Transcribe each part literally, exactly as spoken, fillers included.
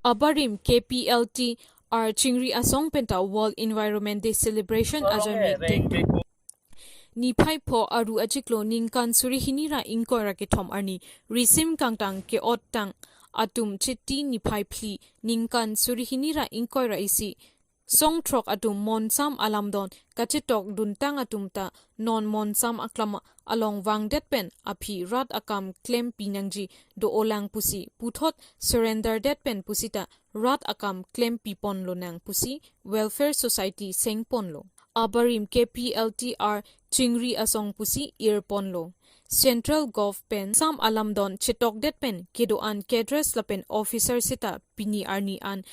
Abarim K P L T R Chingri Asong penta World Environment Day Celebration ajaimek dengdun. Niphai pho Aru achiklo ningkan suri hini ra ingkoi ra kethom arni risim kangtang ke-ottang atum Chiti niphai phli ningkan suri hini ra ingkoi ra isi song throk atum monsam alamdon kachetokduntang atum ta non monsam aklam along vangdet pen aphi rat akam klempi nangji do-olang pusi puthot surrender det pen pusita rat akam klempi ponlonang pusi Welfare Society sengponlo. Abarim K P L T R Chingri Asong pusi irponlo. Central Gov pen sam alamdon chetokdet pen kedo-an cadres lapen officer sita pini arni an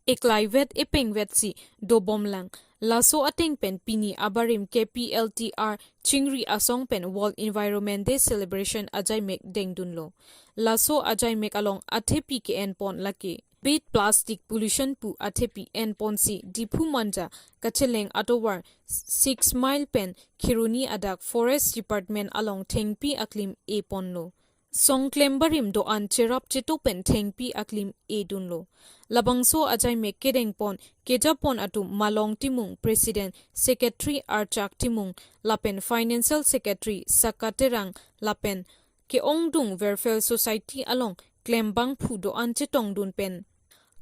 eklaivet epengvetsi dobomlang. Laso ateng pen pini abarim K P L T R Chingri Asong pen World Environment Day Celebration ajaimek dengdunlo. Laso ajaimek along athepi ke-enpon lake Beat Plastic Pollution pu athepi enponsi Diphu Manja kacheleng atovar six mile pen Kheroni adak Forest Department along thengpi aklim eponlo. Song klem barim do-an cherap cheto pen thengpi aklim edunlo. Labangso ajaimek kedengpon kejapon atum Malong Timung, President, Secretary Archak Timung lapen Financial Secretary Saka Terang lapen ke-ongdung Welfare Society along klembangphu do-an chetongdun pen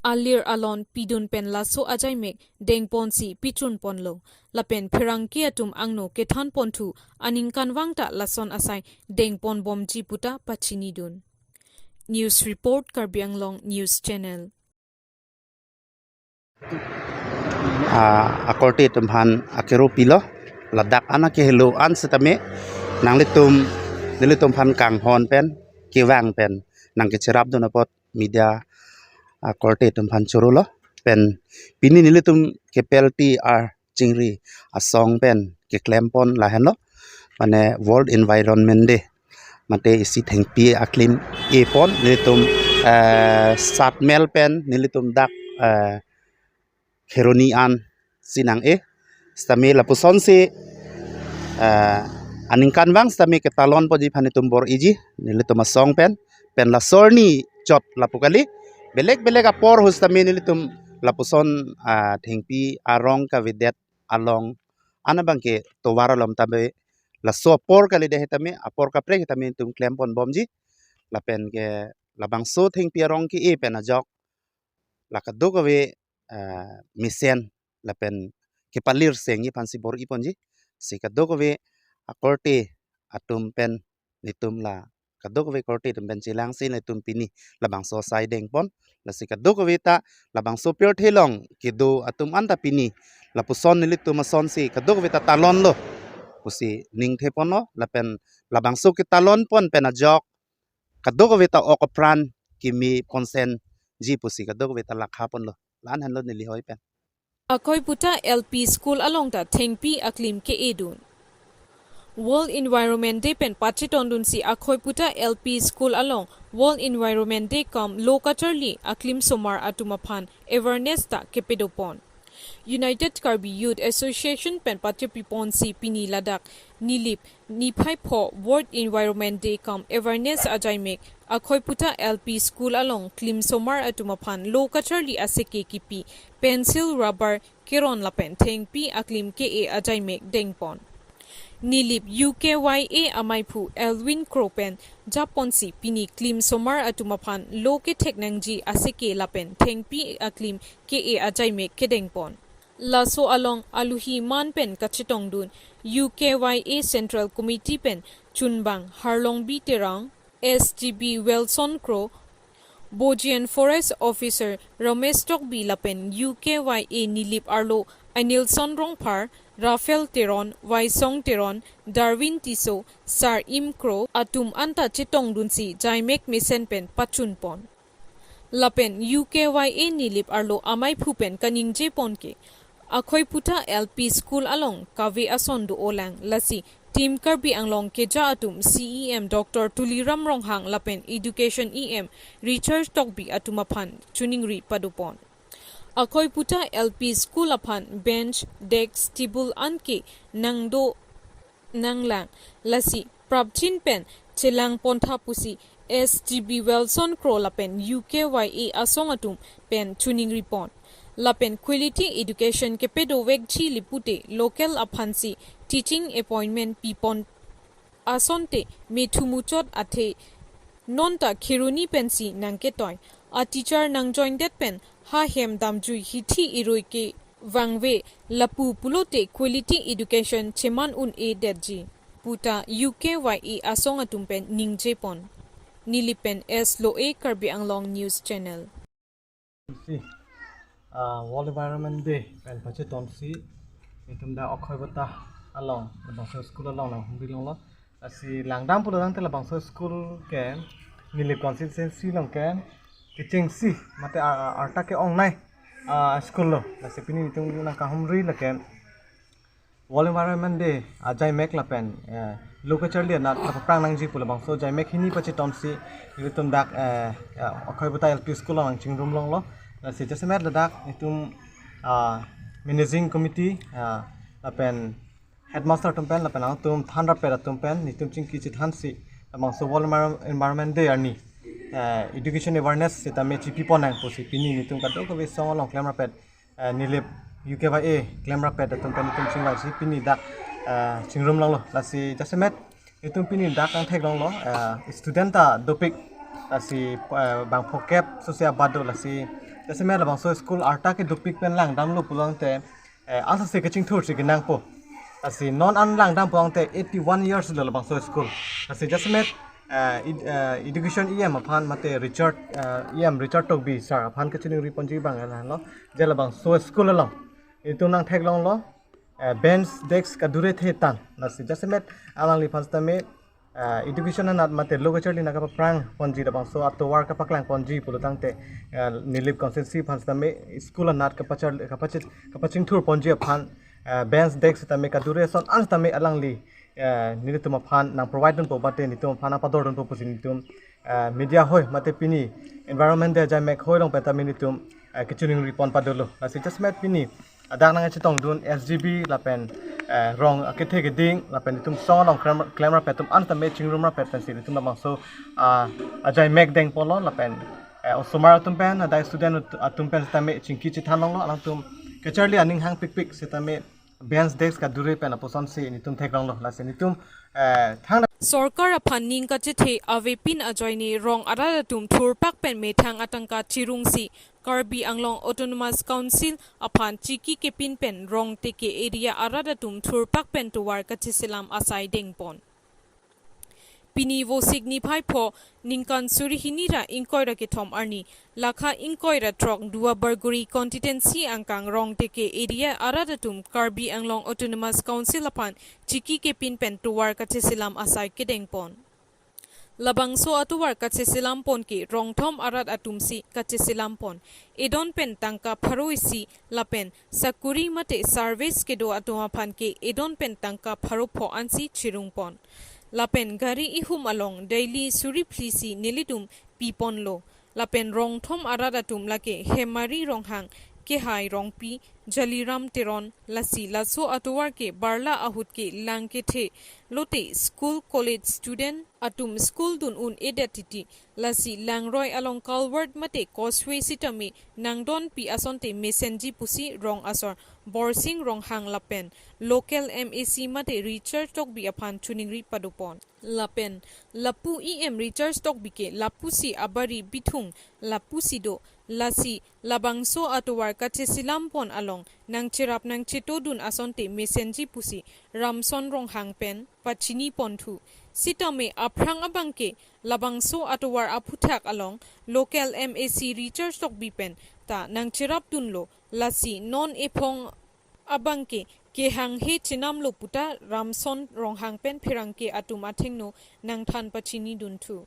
alir alon pidun pen laso ajaimek dengponsi pichunponlo. Lapen pherangke atum angno kethanponthu aningkanvang ta lason asai dengponbomji puta pachinidun. News report, Karbi Anglong News Channel. Ah, akorte atum aphan akero pilo, ladak an akehelo an setame nanglitum, nelitum aphan kanghon pen, kevang pen nangkecherapdun apot media akorte atum aphan chorolo. Pen pini nelitum K P L T R Chingri Asong pen keklempon lahenlo, mane World Environment Day, mate isi thengpi aklim epon nelitum, eh, sat mile pen nelitum dak, eh, Kheroni an si nang-e. Setame lapusonsi, eh, aningkanvang setame ketalonponji aphan itum bor-iji nelitum asong pen, pen laso arni chot lapu kali. Belek belek apor ahut setame nelitum lapuson, ah, thengpi arong kavedet along an abangke tovar alom tabe laso apor kalidet setame, apor kaprek setame itum klemponbomji. Lapen ke labangso thengpi arong ke-e pen ajok la kadokave, eh, mesen lapen kepalir sengji aphansi bor-iponji. Si kadokave akorte atum pen nelitum la kadokave korte atum pen chelangsi nelitum pini labangso asai dengpon. Lasi kadokave ta labangso pirthe along kedo atum anta pini lapuson nelitum asonsi kadokave ta talonlo pusi ningtheponlo. Lapen labangso ketalonpon pen ajok kadokave ta ok apran keme ponsenji pusi kadokave ta lakhaponlo. La-an henlo neli hoi pen. Akhoi puta L P School along ta thengpi aklim ke-edun. World Environment Day pen pachetongdunsi Akhoi puta L P School along World Environment Day cum Lo kacharli aklim somar atum aphan awareness ta kepedopon. United Karbi Youth Association pen pachepiponsi pini ladak Nilip niphai pho World Environment Day cum awareness ajaimek Akhoi puta L P School along klim somar atum aphan lo kacharli aseke kipi, pencil, rubber, keron lapen thengpi aklim ke-e ajaimek dengpon. Nilip U K Y A amaiphu Elwin Kro pen japonsi pini klim somar atum aphan lo kethek nangji aseke lapen thengpi aklim ke-e ajaimek kedengpon. Laso along aluhi man pen kachetongdun U K Y A Central Committee pen chunbang Harlongbi Terang, S G B Wilson Kro, Bojian Forest Officer Ramesh Tokbi lapen U K Y A Nilip arlo Anilson Rongphar, Raphael Teron, Waisong Teron, Darwin Tisso, Sar Im Kro atum anta chetongdunsi jaimek mesen pen pachunpon. Lapen U K Y A Nilip arlo amaiphu pen kaningjepon ke, Akhoi puta L P School along kave ason do-olang, lasi Team Karbi Anglong keja atum C E M Doctor Tuliram Ronghang lapen Education E M Richard Tokbi atum aphan choningri padopon. Akhoi puta L P School aphan bench, desk, table anke nangdo nanglang, lasi prapjin pen chelangpontha pusi S T B Wilson Kro lapen U K Y A asong atum pen choningri pon. Lapen quality education kepado vekji le pute local aphansi teaching appointment pi pon asonte methu muchot athe nonta Kheroni pensi nangketoi. A teacher nang join det pen ha hem damjui hithi irui ke vangve lapu pulote quality education cheman un-e detji puta U K Y A asong atum pen ningje pon. Nilip pen S Lo-e, Karbi Anglong News Channel. Si, ah, World Environment Day pen pachetonsi itum dak Akhoibata along, labangso school along nanghumri longlo. Lasi langdam pulo tangte labangso school ke Nilip constituency along ke kechengsi mate a, a, arta ke-ongnei, ah, school lo. Lasi pini itum nangkahumri lake World Environment Day ajaimek lapen, eh, lo kacharli anat kapaphrang nangji pu labangso ajaimek hini pachetonsi itum dak, eh, eh, Akhoibata L P School along chingrum longlo. Lasi jasemet ladak itum, ah, managing committee, ah, lapen headmaster atum pen lapen atum than rappet atum pen nitum chingki chethansi labangso World Envir-, Environment Day arni, eh, education awareness sitame chipi pon nang pusi pini nitum kadokave song along klem rappet, eh, Nilip U K Y A klem rappet atum pen itum chingvaisi pini dak, eh, chingrum longlo. Lasi jasemet itum pini dak nangtheklonglo, eh, student ta dopik, lasi, eh, bang phokep sosi abat do. Lasi jasemet labangso school arta ke dopik pen langdamlo pulo tangte, eh, ansose kachingthursi kenangpo. Lasi non an langdam pulo tangte eighty one years lo labangso school. Lasi jasemet, eh, ed-, eh, education E M aphan mate Richard, eh, E M Richard Tokbi sir aphan kachiningri ponji abang lahelo. Je labangso school along itum nangtheklonglo, eh, bench, desk kadure the tang. Lasi jasemet alangliphan sitame, eh, education anat mate lo kacharli nangkapaphrang ponji labangso atovar kapaklang ponji pulo tangte, eh, Nilip constituency aphan sitame school anat kapachar, kapachit, kapachingthur ponji aphan, eh, bench, desk sitame kadure ason an sitame alangli, eh, nelitum aphan nang provide dunpo mate nelitum aphan nangpador dunpo pusi nelitum, eh, media hoi mate pini Environment Day ajaimek hoi along pen tame nelitum, eh, kachiningri pon padolo. Lasi jasemet pini adak nangchetongdun S G B lapen, eh, rong akethe keding lapen itum song along klem, klem rappet atum an tame chingrum rappet pensi itum labangso, ah, ajaimek deng ponlo lapen, eh, osomar atum pen adai student at-, atum pen sitame chingki chethan longlo, alangtum kacharli aning hangpikpik sitame bench, desk kadure pen apusonsi nitum theklonglo. Lasi nitum, eh, thang Sorkar aphan ning kachethe avepin ajoine rong arat atum thurpak pen methang atangka chirungsi Karbi Anglong Autonomous Council aphan chiki kepin pen rong teke area arat atum thurpak pen tovar kacheselam asai dengpon. Pini Vosik niphai pho ningkan suri hini ra ingkoi ra kethom arni, lakha ingkoi ra throk Duar Bagori constituency angkang rong teke area arat atum Karbi Anglong Autonomous Council aphan chiki kepin pen tovar kacheselam asai kedengpon. Labangso atovar kacheselam pon ke rongthom arat atumsi kacheselam pon. Edon pen tangka pharo isi lapen sakuri mate service kedo atum aphan ke edon pen tangka pharo pho ansi chirung pon. Lapen gari ihum along daily suri phli si nelitum pi ponlo. Lapen rongthom arat atum lake Hemari Ronghang, Kehai Rongpi, Jaliram Teron, lasi laso atovar ke barla ahut ke lang kethe lote school college student atum school dun un-edet titi, lasi langroi along culvert mate causeway sitame nangdonpi asonte mesenji pusi rong asor Borsing Ronghang lapen local M A C mate Richard Tokbi aphan choningri padopon. Lapen lapu E M Richard Tokbi ke lapusi abari bithung lapusi do, lasi labangso atovar kacheselam pon along nangcherap nangchetodun asonte mesenji pusi Ramson Ronghang pen pachini ponthu. Sitame aphrang abang ke labangso atovar aphuthak along local M A C Richard Tokbi pen ta nangcherap dunlo, lasi non ephong abang ke kehanghe chenamlo puta Ramson Ronghang pen pherangke atum athengno nangthan pachini dunthu.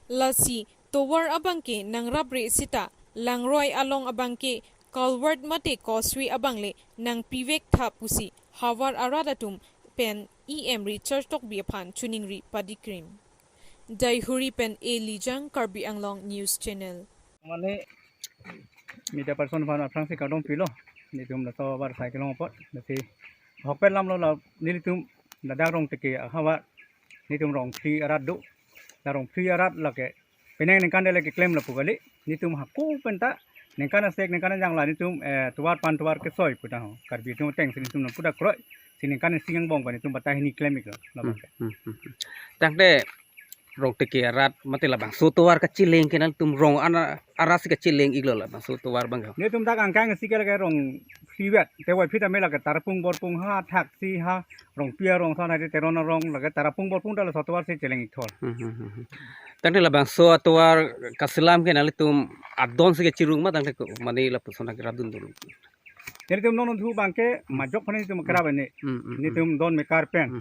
Lasi tovar abang ke nangrapre sita langroi along abang ke culvert mate causeway abang le nangpivek tha pusi havar arat atum pen E M Richard Tokbi aphan choningri padikrim. Daihuri pen A Lijang, Karbi Anglong News Channel. Mane media person aphan aphrangsi kardom pilo. Nelitum laso abar sai kelong apot. Lasi ahokpet lam lo la nelitum ladak rong teke ahavar nelitum rong phli arat do. ta Rongphli arat lake penang ningkan de lake klem lapu kali. Netum hako penta ningkan asek ningkan ajang la netum, eh, tovar pan tovar kesoi pu ta ho. Karbi atum ateng si netum nang pudak kroi. Si ningkan isi angbong ko netum batai hini klem iklo. Labang ke. Hmm, hmm, hmm. Tangte rong teke arat mate labangso tovar kacheleng ke nangtum rong ana arat si kacheleng iklo labangso tovar abang. Netum dak angkang isi ke lake Rongphli vet. Te wai phit ame lake Tarapung Borpung ha, Thaksi ha, Rongpi arong san ha, Teron arong lake Tarapung Borpung ta laso tovar si cheleng ikthol. Hmm, hmm, hmm, hmm. Tangte labangso atovar kaselam ke nanglitum adon si kachirung ma tangte ko mane lapuson kerap dun dulu. Netum non thu abang ke majok aphan netum kerap ini. Hmm, hmm, hmm. Netum don mekar pen. Hmm.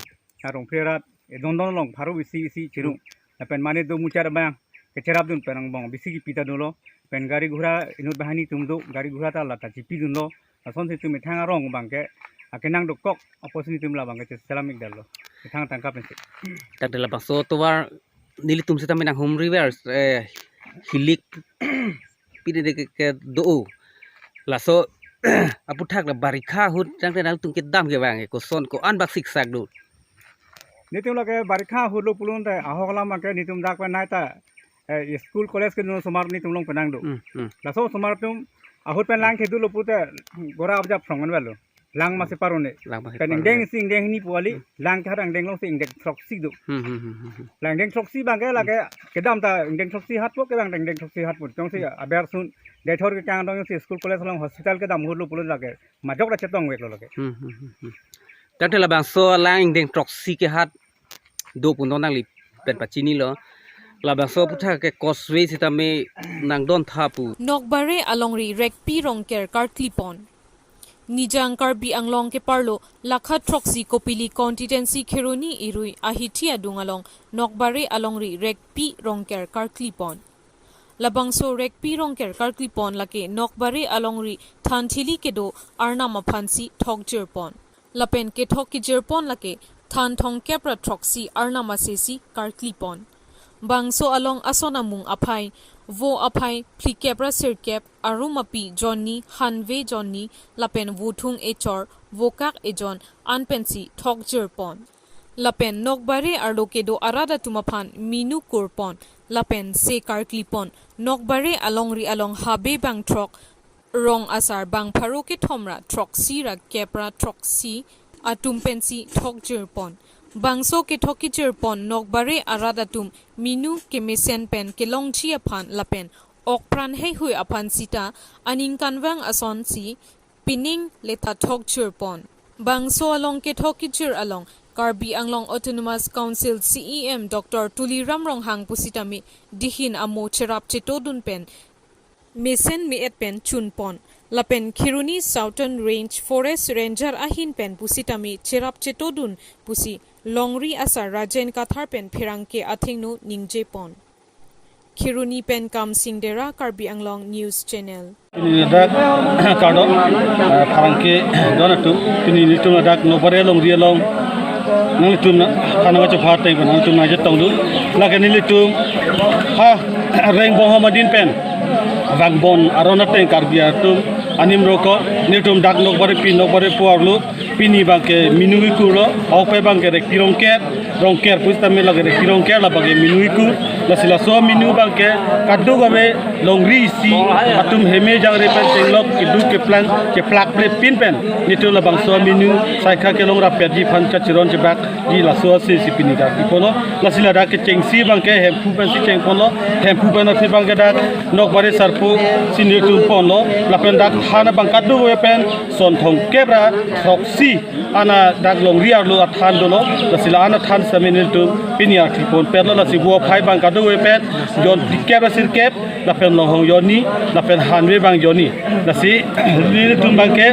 Arong phri arat, eh, don don along pharo isi isi chirung. Hmm. Lapen mane do muchar abang kecherap dun pen angbong bisi kipi ta dolo. Pen gari ghura inut banghini atum do, gari ghura ta lata chipi dunlo. Lason si netum methang arong abang ke akenang dokok apotsi netum labang ke cheselam ikdetlo. Methang tangka pensi. Tangte labangso tovar nelitum sitame nanghumri ver, eh, hilik pide de ke, kedo. Laso aputhak la barikha ahut tangte nangtum kedam ke abang ke koson ko-an bak siksak do. Netum lake barikha ahut lo pulote ahok alam ke netum dak pen nai ta, eh, school college kedun osomar netum along penang do. Hmm, hmm. Laso osomar atum ahut pen lang kedo lo pute gora abjap phrong an velo. Lang masi parone. Lang masi parone. Pen ingdeng isi ingdeng hini pu kali, hmm, lang kehat angdeng along si ingdeng throksi do. Hmm, hmm, hmm, hmm, hmm. Lang ingdeng throksi abang ke lake kedam ta ingdeng throksi hatpo, kevang ta ingdeng throksi hatpo. Jongsi, hmm, aber sun, Deithor kekang dong si school college along hospital kedam ahut lo pulo lake majok ta chetong veklo lake. Hmm, hmm, hmm, hmm. Tangte labangso lang ingdeng throksi kehat do pu non nangli pen pachinilo. Labangso aputhak ke causeway sitame nangdon tha pu. Nokbare alongri rekpi rongker karkli pon. Nijang Karbi Anglong keparlo lakha throksi Kopili constituency Kheroni Irui ahithi adung along Nokbare alongri rekpi rongker karkli pon. Labangso rekpi rongker karkli pon lake Nokbare alongri thanthili kedo arnam aphansi thokjir pon. Lapen kethok kejir pon lake than thomkep ra throksi arnam asesi karkli pon. Bangso along ason amung aphai, vo aphai phlikep ra sirkep, arum api jonni, hanve jonni, lapen vothung echor, vokak ejon, an pensi thokjir pon. Lapen Nokbare arlo kedo arat atum aphan minu kur pon, lapen se karkli pon. Nokbare alongri along habe bang throk, rong asar bang pharo kethom ra throksi ra kep ra throksi atum pensi thokjir pon. Bangso kethok kejir pon Nokbare arat atum minu kemesen pen kelongji aphan lapen okpran heihui aphan sita aningkanvang asonsi pining leta thokjir pon. Bangso along kethok kejir along Karbi Anglong Autonomous Council C E M Doctor Tuliram Ronghang pusitame dihin amo cherap chetodun pen mesen me-et pen chun pon. Lapen Kheroni Southern Range Forest Ranger ahin pen pusitame cherap chetodun pusi longri asar Rajen Kathar pen pherangke athengno ningje pon. Kheroni pen Kamsing Dera, Karbi Anglong News Channel. Pini dak kardom, eh, pherangke don atum, pini nelitum dak Nokbare longri along nanglitum na, khana kachopha teng nanglitum nangchetong dun. Lake nelitum ha Rengbong Hom adin pen vangbon aron ateng Karbi atum anim roko, nelitum dak Nokbare pi Nokbare po arlo pini abang ke minu ikur lo, ahokpet abang ke rekpi rongker, rongker pusitame lake rekpi rongker labang ke minu ikur. Lasi laso minu abang ke kadokave longri isi atum heme jangre pen chenglok keduk keplang keplak ple pin pen nelitum labangso minu saikha kelong rapetji aphan kachiron chebakji laso asesi pini dak ipono. Lasi ladak kechengsi abang ke Hemphu pensi cheng ponlo, Hemphu pen aphi abang ke dak Nokbare sarpo si nelitum ponlo, lapen dak than abang kadokave pen son thomkep ra throksi ana dak longri arlo athan dolo, lasi la ana than sitame nelitum pini arthi ponpetlo, lasi vo aphai abang kadokave pen jon phlikep ra sirkep, lapen longhong jonni, lapen hanve abang jonni. Lasi nelitum abang ke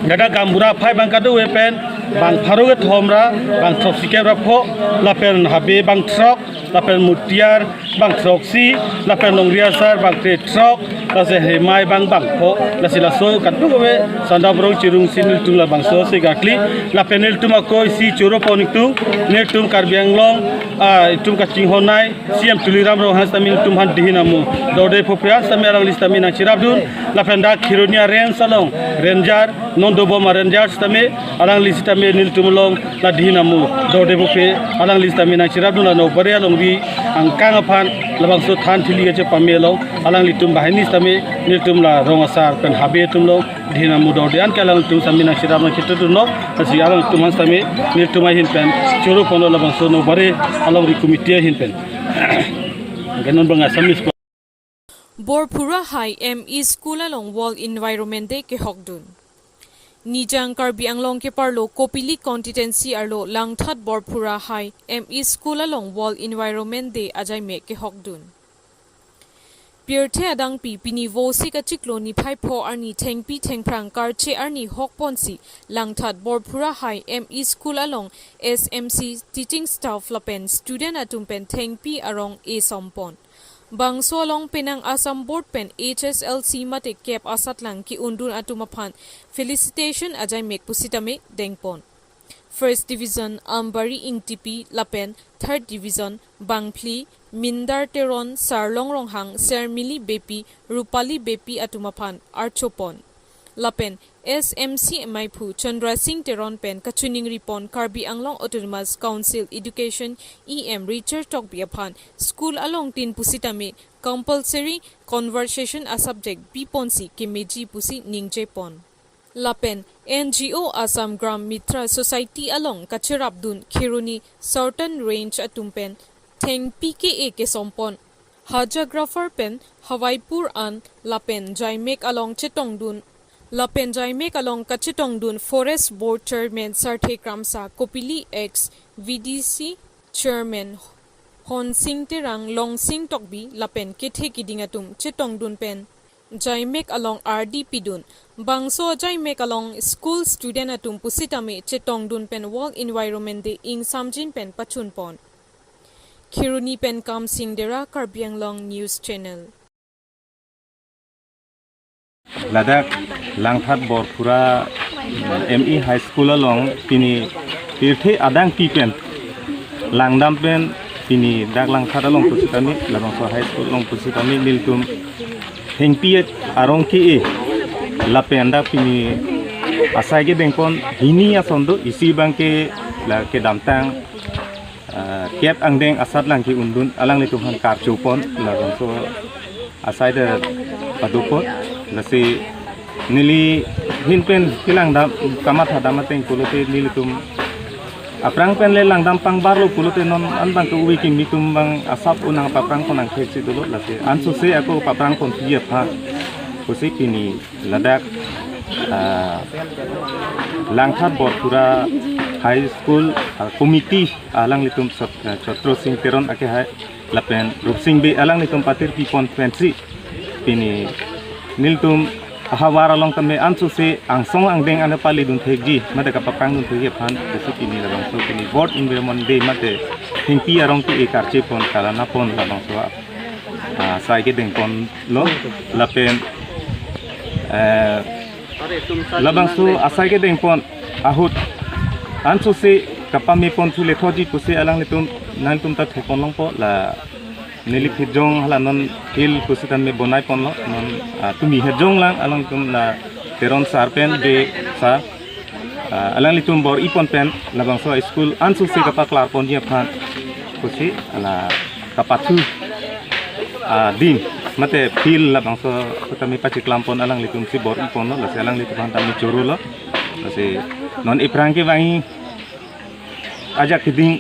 ladak gaonbura aphai abang kadokave pen bang pharo kethom ra bang throksikep ra pho, lapen habe bang throk, lapen mutiar bang throksi, lapen longri asar bang kre throk, lasi hemai abang bang pho, lasi laso kadokave sandap rong chirung si nelitum labangso si karkli, lapen nelitum ako isi choro pon itum, nelitum Karbi Anglong, ah, itum kachinghonnei C E M Tuliram Ronghang sitame nelitum aphan dihin amo dorde pho pria sitame alangli sitame nangcherap dun, lapen dak Kheroni a-range along ranger non dobom a-ranger sitame alangli sitame nelitum along la dihin amo dorde pho pria alangli sitame nangcherap dun, la Nokbare alongri angkang aphan labangso than thili kachepame along alanglitum banghini sitame nelitum la rong asar pen habe atum along dhin amudor dian ke alanglitum sitame nangcherap nangchetudunlo. Lasi alanglitum aphan sitame nelitum ahin pen choro ponlo labangso Nobare alongri committee ahin pen. Ke non bang Assamese Borphura High M E School along World Environment Day kehokdun. Nijang Karbi Anglong keparlo Kopili Constituency arlo Langthat Borphura High M E School along World Environment Day ajaimek kehokdun. Pirthe adangpi pini Vosik achiklo niphai pho arni thengpi thengphrang karche arni hokponsi Langthat Borphura High M E School along S M C teaching staff lapen student atum pen thengpi arong esompon. Bangso along penang Assam Board pen H S L C mate kep asatlang ke-undun atum aphan felicitation ajaimek pusitame dengpon. First Division Ambari Ingtipi lapen Third Division Bangphli Mindar Teron, Sarlong Ronghang, Sermili Beypi, Rupali Beypi atum aphan archopon. Lapen S M C maiphu Chandra Singh Teron pen kachiningripon Karbi Anglong Autonomous Council Education E M Richard Tokbi aphan school along tin pusitame compulsory conversation a-subject biponsi kemeji pusi ningjepon. Lapen N G O Assam Gram Mitra Society along kacherapdun Kheroni Southern Range atum pen thengpi ke-e kesompon. Hajagrapher pen Hawaipur an lapen jaimek along chetongdun. Lapen jaimek along kachetongdun Forest Board Chairman Sarthe Kramsa, Kopili ex V D C Chairman Honsing Terang, Longsing Tokbi lapen kethe kiding atum chetongdun pen jaimek along ardi pidun. Bangso jaimek along school student atum pusitame chetongdun pen World Environment Day ingsamjin pen pachunpon. Kheroni pen Kamsing Dera, Karbi Anglong News Channel. Ladak Langthat Borphura M E High School along pini pirthe adangpi pen langdam pen pini dak Langthat along pusitame labangso high school along pusitame nelitum thengpi arong ke-e lapen dak pini asai kedengpon hini ason do, isi abangke la kedamtang ah, kep angdeng asatlang ke-undun alanglitum aphan karchopon labangso asai ta padopon. Lasi neli ahin pen kelang dam kamatha dam ateng pulote nelitum aphrang pen le langdam pangbarlo pulote non an abangke ove kimi atum abang asap unang paprang pon nangthek si dolo, lasi ansose ako paprang ponji aphan pusi pini ladak, ah, Langthat Borphura High School, ah, committee alanglitum Sat-, ah, Chatro Singh Teron akehai lapen Rupsing Bey alanglitum patir pipon pensi pini nelitum ahavar along tame ansose angsong angdeng an paledun thekji mate kapaprangdun thekji aphan pusi pini labangso pini World Environment Day mate thengpi arong ke-e karchepon kalanapon labangso, ah, asai kedengponlo lapen, eh, labangso asai kedengpon ahut ansose kapamepon thu lethoji pusi alanglitum nangtum ta thekponlongpo la neli phitjong hala non field pusitame bonaiponlo non, ah, tumi hetjong lang alangtum la Teron sir pen Bey sir, ah, alanglitum bor-ipon pen labangso school ansose kapaklarponji aphan pusi la kapathu, ah, adim mate field labangso tame pachiklampon alanglitum si bor-iponlo, lasi alanglitum aphan tame chorolo. Lasi non iphrang kevangji ajak keding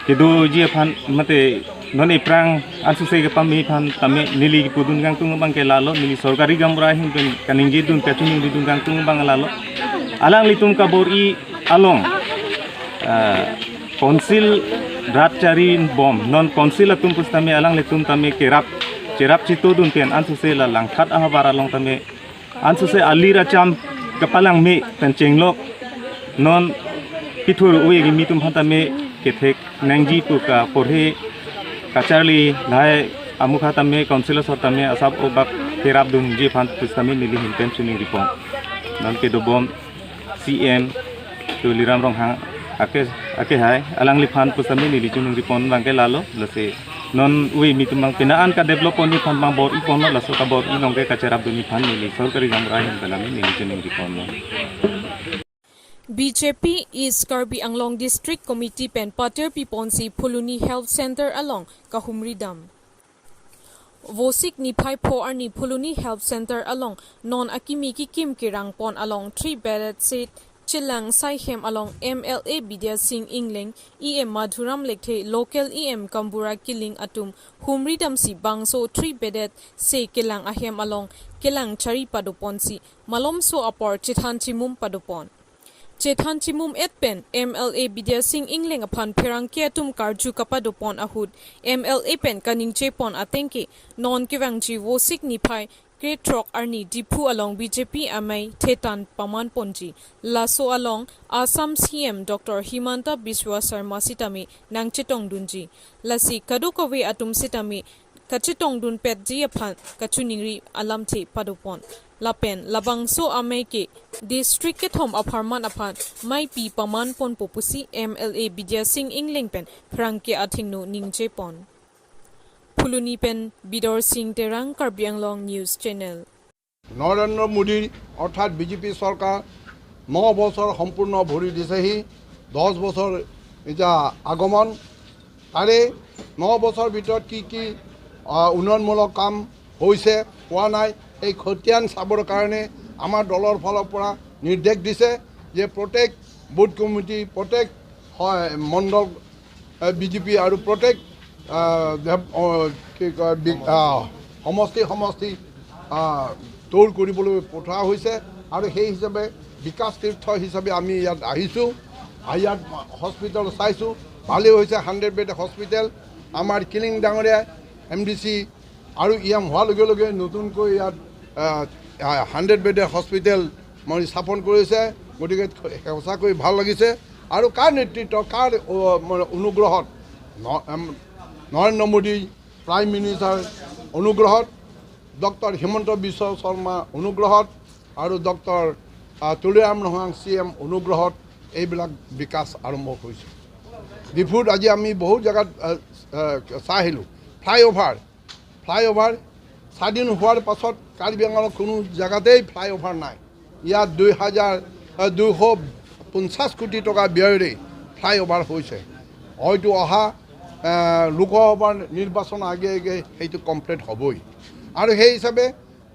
kedoji aphan mate non iphrang ansose kepame aphan tame neli kipudun kangtung abangke lalo, neli sorkari gaonbura ahin pen kaningjidun kachiningjidun kangtung abang lalo. Alanglitum kabor-i along, ah, council rat chari bom, non council atum pusitame alanglitum tame kerap cherap chetodun pen ansose la Langthat ahavar along tame ansose alir acham kapalangme pen chenglok non pithur ove kimi atum aphan tame kethek nangji pu kaporhe kacharli lahai amukha tame council asor tame asap obak kerapdunji aphan pusitame neli ahin pen chiningripon. Non kedobom C M Tuliram Ronghang ake, akehai alangliphan pusitame neli chiningripon abangke lalo, lasi non ove kimi atum abang pina an kadevelop ponji aphan abang bor-iponlo, laso kabor-i along ke kacherapdunji aphan neli sorkari gaonbura ahin pen tame neli chiningriponlo. B J P East Karbi Anglong District Committee pen patir piponsi Phuloni Health Center along kahumri dam. Vosik niphai pho arni Phuloni Health Center along non akimi kikim kerang pon along three bedded se chelang sai hem along M L A Bidya Sing Engleng, E M Madhuram Lekthe, local E M Kambura Killing atum humri damsi bangso three bedded se kelang ahem along kelang chari padoponsi malomso apor chethan chimum padopon. Chethan chimum et pen M L A Bidya Sing Engleng aphan pherangke atum karju kapadopon ahut M L A pen kaningje pon ateng ke non kevangji Vosik niphai krethrok arni Diphu along B J P amei thetan paman ponji. Laso along Assam C M Doctor Himanta Biswa Sarma sitame nangchetongdunji. Lasi kadokave atum sitame kachetongdun petji aphan kachiningri alamthe padopon. Lapen labangso amei ke district kethom apharman aphan meipi paman ponpo pusi M L A Bidya Sing Engleng pen pherangke athengno ningje pon. Phuloni pen Bidor Sing Terang, Karbi Anglong News Channel. Narendra মোদীৰ অৰ্থাৎ বিজেপি চৰকাৰ ন বছৰ সম্পূৰ্ণ ভৰি দিছেহি। দহ বছৰ এতিয়া আগমন, তাৰে ন বছৰ ভিতৰত কি কি, আহ, উন্নয়নমূলক কাম হৈছে, হোৱা নাই, এই খতিয়ান চাবৰ কাৰণে আমাৰ দলৰ ফালৰ পৰা নিৰ্দেশ দিছে যে প্ৰত্যেক বুথ কমিটি, প্ৰত্যেক, হয়, মণ্ডল, আহ, বি জে পি আৰু প্ৰত্যেক, আহ, দেৱ-, আহ, কি কয়, বি-, আহ, সমষ্টি সমষ্টি, আহ, টুৰ কৰিবলৈ পঠোৱা হৈছে। আৰু সেই হিচাপে বিকাশ তীৰ্থ হিচাপে আমি ইয়াত আহিছোঁ, আহি ইয়াত হস্পিটেল চাইছোঁ, ভালেই হৈছে, হাণ্ড্ৰেড বেড হস্পিটেল। আমাৰ কিলিং ডাঙৰীয়া এম ডি চি আৰু ই এম হোৱাৰ লগে লগে নতুনকৈ ইয়াত, আহ, আহ, হাণ্ড্ৰেড বেডৰ হস্পিটেল মানে স্থাপন কৰিছে। গতিকে সঁচাকৈ ভাল লাগিছে। আৰু কাৰ নেতৃত্ব, কাৰ, অ, মানে অনুগ্ৰহত, ন-, এম, নৰেন্দ্ৰ মোদী প্ৰাইম মিনিষ্টাৰ অনুগ্ৰহত, ডক্টৰ হিমন্ত বিশ্ব শৰ্মা অনুগ্ৰহত আৰু ডক্টৰ, আহ, তুলিৰাম ৰংহাং চি এম অনুগ্ৰহত এইবিলাক বিকাশ আৰম্ভ হৈছে। ডিফুত আজি আমি বহুত জেগাত, আহ, আহ, চাই আহিলোঁ, ফ্লাইঅভাৰ, ফ্লাইঅভাৰ স্বাধীন হোৱাৰ পাছত কাৰ্বি আংলঙৰ কোনো জেগাতেই ফ্লাইঅভাৰ নাই। ইয়াত দুই হাজাৰ, আহ, দুশ পঞ্চাছ কোটি টকা ব্যয়েৰে ফ্লাইঅভাৰ হৈছে। হয়তো অহা, আহ, লোকসভাৰ নিৰ্বাচনৰ আগে আগে সেইটো কমপ্লিট হ'বই। আৰু সেই হিচাপে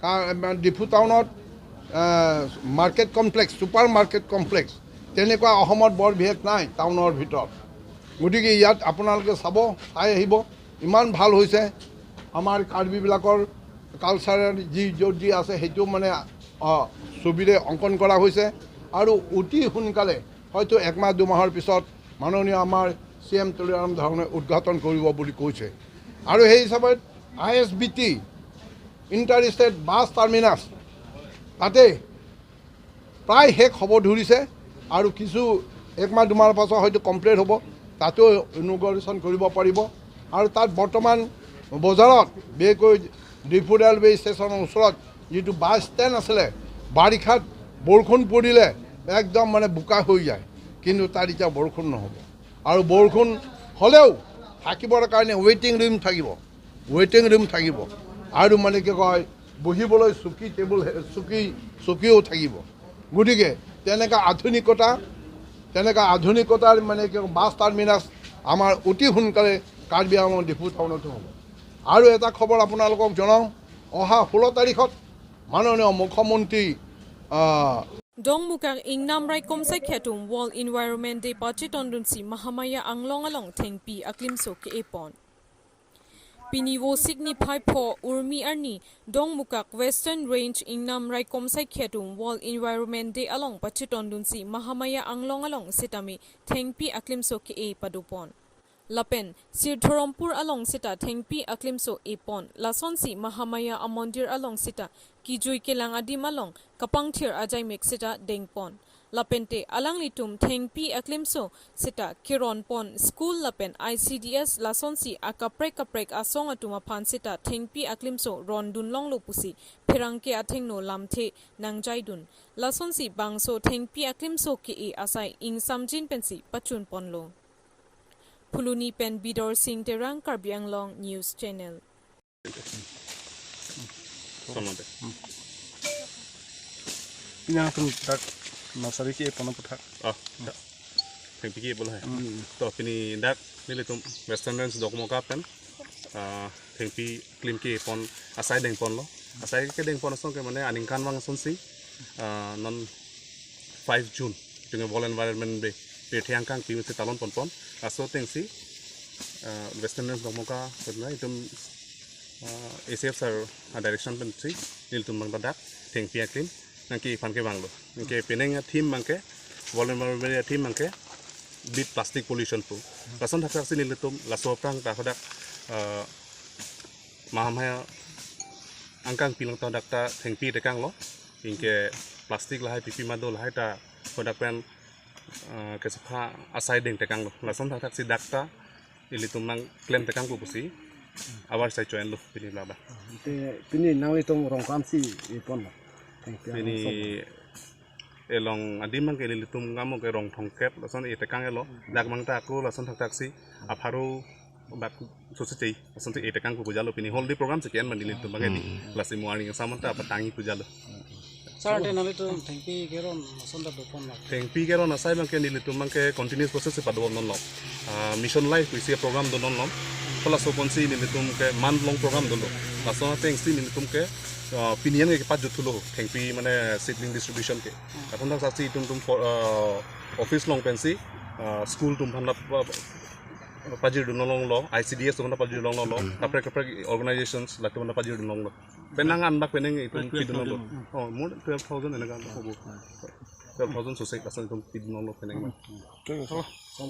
কা-, ডিফু টাউনত, আহ, market complex, super market complex, তেনেকুৱা অসমত বৰ বিশেষ নাই টাউনৰ ভিতৰত। গতিকে ইয়াত আপোনালোকে চাব, চাই আহিব, ইমান ভাল হৈছে। আমাৰ কাৰ্বিবিলাকৰ কালচাৰেল যি য'ত যি আছে, সেইটো মানে, আহ, ছবিৰে অংকন কৰা হৈছে। আৰু অতি সোনকালে, হয়তো একমাহ দুমাহৰ পিছত মাননীয় আমাৰ চি এম তুলিৰাম ৰংহাঙে উদ্ঘাটন কৰিব বুলি কৈছে। আৰু সেই হিচাপত I S B T, inter state bus terminus, তাতে প্ৰায় শেষ হ'ব ধৰিছে আৰু কিছু একমাহ দুমাহৰ পাছত হয়তো কমপ্লিট হ'ব, তাতো ইনগুৰেশ্যন কৰিব পাৰিব। আৰু তাত বৰ্তমান বজাৰত, বিশেষকৈ ডিফু ৰেলৱে ষ্টেচনৰ ওচৰত যিটো বাছ ষ্টেণ্ড আছিলে, বাৰিষাত বৰষুণ পৰিলে একদম মানে বোকা হৈ যায়, কিন্তু তাত এতিয়া বৰষুণ নহ'ব। আৰু বৰষুণ হ'লেও থাকিবৰ কাৰণে ৱেইটিং ৰুম থাকিব, ৱেইটিং ৰুম থাকিব। আৰু মানে কি কয়, বহিবলৈ চকী টেবুল, চকী, চকীও থাকিব। গতিকে তেনেকা আধুনিকতা, তেনেকা আধুনিকতাৰ মানে কি বাছ টাৰ্মিনাছ আমাৰ অতি সোনকালে কাৰ্বি আংলং ডিফু টাউনতো হ'ব। আৰু এটা খবৰ আপোনালোকক জনাওঁ, অহা ষোল্ল তাৰিখত মাননীয় মুখ্যমন্ত্ৰী, আহ, Dongmukak Ingnam Raikom Saikhi atum World Environment Day pachetongdunsi Mahamaya Anglong along thengpi aklimso ke-e pon. Pini Vosik niphai pho Urmi arni Dongmukak Western Range Ingnam Raikom Saikhi atum World Environment Day along pachetongdunsi Mahamaya Anglong along sitame thengpi aklimso ke-e padopon. Lapen Sir Dharampur along sita thengpi aklimso e pon. Lasonsi Mahamaya amondir along sita kijui kelang adim along kapangthir ajaimek sita dengpon. Lapente alanglitum thengpi aklimso sita keron pon, school lapen I C D S lasonsi akaprek kaprek asong atum aphan sita thengpi aklimso rondun longlo pusi pherangke athengno lamthe nangjaidun. Lasonsi bangso thengpi aklimso ke-e asai ingsamjin pensi pachun ponlo. Phuloni pen Bidor Sing Terang, Karbi Anglong News Channel. Pinang tum tak. Nursery ke-e pon aphuthak. Oh, ya. Thengpi ke-e pon lo hai. Hmm. To pini dak nelitum Western Range Dokmoka pen, ah, thengpi klim ke-e pon asai dengponlo. Asai kedengpon asong ke mane aningkanvang asonsi, ah, non five June, itum ke World Environment Day, pirthe angkangpi mesi talon ponpon. Laso atengsi, ah, Western Range Dokmoka, itum, ah, A C F sir a-direction pensi nelitum abang ta dak thengpi aklim nangke-e aphan kevanglo. Anke penang a-theme abang ke, World Environment Day a-theme abang ke, Beat Plastic Pollution pu. Lason thakthaksi nelitum laso aphrang ta hadak, ah, mahamaya angkangpi along ta hadak ta thengpi tekanglo. Anke plastic lahai pipi ma do lahai ta hadak pen, ah, kesepha asai dengtekanglo. Lason thakthaksi dak ta ilitum abang klemtekang pu pusi abar sai choenlo pini labang. Te pini nanglitum rong ko-ansi e-ponlo? Thengpi pini along along adim abang ke nelitum kamo ke rong thomkep lason e-tekang-elo. Dak abang ta ako lason thakthaksi apharo bak sose chei, lasonsi e-tekang pu pujalo, pini whole day program si ke-en ma nelitum abang ke di. Hmm. Lasi mo arni samanta patangji pujalo. Sir, te nanglitum thengpi keron ason ta doponlo? Thengpi keron asai abang ke nelitum abang ke continuous process si padonlonglo. Ah, Mission Life pu isi program donlonglo. Hala laso aponsi nelitum ke month long program dolo. Laso atengsi nelitum ke, ah, pini an ke pajut thulo thengpi mane seedling distribution ke. Lason thakthaksi itum itum for, ah, office along pensi, ah, school atum aphan ta pa-, pajirdunlonglo, I C D S atum aphan ta pajirdunlonglo, kaprek kaprek organizations latum aphan ta pajirdunlonglo. Penang anbak penang itum pidunlonglo. Oh, more than twelve thousand enaka hobo. Twelve thousand sose lason itum pidunlonglo penang.